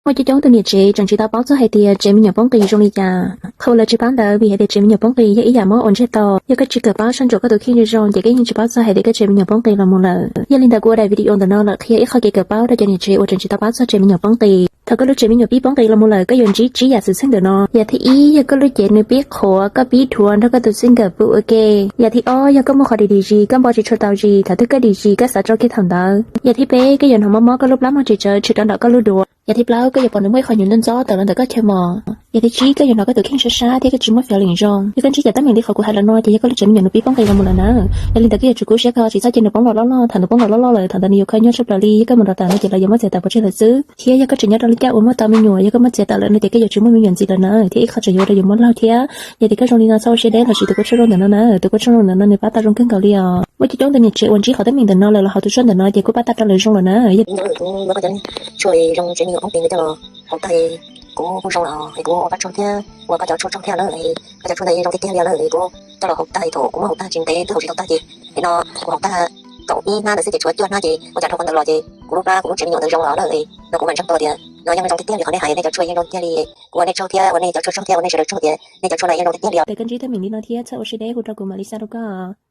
Muaj coob coob tus niam tsev tseem tsis tau paub txog hais tias tsev me nyuam poob qis zoo li cas. Qhov uas lawv tsis paub ntawd vim hais tias tsev me nyuam poob qis yog ib yam muab ua ntsiag to, yog koj tsis kawm paub soj ntsuam koj tus kheej zoo zoo ces koj yeej tsis paub txog hais tias koj tsev me nyuam poob qis los mus lawm. Yog li ntawd kuv ua daim video ntawm no lawm qhia ib qho kev kawm paub rau cov niam tsev uas tseem tsis tau paub txog tsev me nyuam poob qis. Thaum koj lub tsev me nyuam pib poob qis los mus lawm koj yuav ntsib tsib yam xwm txheej ntawm no. Yam thib ib yog koj lub cev nws pib qhuav, koj pib dhuav nrog koj tus txij nkawm pw ua ke. Yam thib ob yog koj muaj qhov dim dim zis koj npo tsis tshua tau zis, thaum twg koj dim zis koj xav tso kiag thaum ntawd. Yam thib peb koj yuav hnov mob mob koj lub plab muaj tsis tsawv tshwm rau nram koj lub duav. Yam thib plaub koj yuav pom nws muaj ib qho nyuam ntxob ntxob tawm los ntawm koj chaw mos. Yam thib tsib koj yuav hnov koj tus kheej sab sab thiab koj tsis muaj feeling zoo. Yog koj ntsib cov teeb meem li qhov kuv hais los no ces yog koj lub tsev me nyuam nws pib poob qis los mus lawm na. Yog li ntawd koj yuav tsum kub siab koj tsis txhob cia nws poob los loj loj, thaum nws poob los loj loj lawm thaum ntawd nws yuav khav nyuaj tshaj plaws li, yog koj mus nrog tawm no ces lawv yuav muab txiav tawm pov tseg lawm xwb. Thiab yog koj tseem nyob rau lub caij uas muaj tau me nyuam, yog koj muab txiav tawm lawm no ces koj yuav tsis muaj me nyuam ntxiv lawm na, thiab ib qho tseem yuav ua rau yus mob laug thiab. Yog tias koj zoo li no txhob ua siab deb los sim tus kua tshuaj zoo ntawm no na, tus kua tshuaj zoo ntawm no nws pab tau zoo kawg nkaus li os. Muaj coob coob tus niam tsev uas ntsib qhov teeb meem ntawm no lawm los hauv tus tshuaj ntawm no ces kuj pab tau rau lawv zoo lawm na. Yog tshuaj zoo tsev me nyuam poob qis coj los haus tag, kuv kuj zoo los kuv ua pab tsaug thiab ua koj cov tshuaj tsaug thiab na. Koj cov tshuaj ntawd yeej zoo tiag tiag li na, kuv coj los haus tag thaum kuv muab haus tag tsis ntev twb haus tsis tau tag ces nim no kuv haus tag kaum ib hnab ntawd xwb ces tshuav cuaj hnab ces ua cas dhau qhov ntawd los ces kuv lub plab kuv lub tsev me nyuam ntawd zoo los na. No kuv mam ntseeg tau tias no yeej zoo tiag tiag li qhov nej hais, nej cov tshuaj yeej zoo tiag li. Kuv ua nej tsaug thiab ua nej cov tshuaj tsaug thiab ua nej sawv daws tsaug tias nej cov tshuaj no yeej zoo tiag tiag li os. Tawm koj ntsib teeb meem li no thiab txhob ua siab deb hu rau kuv mam li xa rau koj.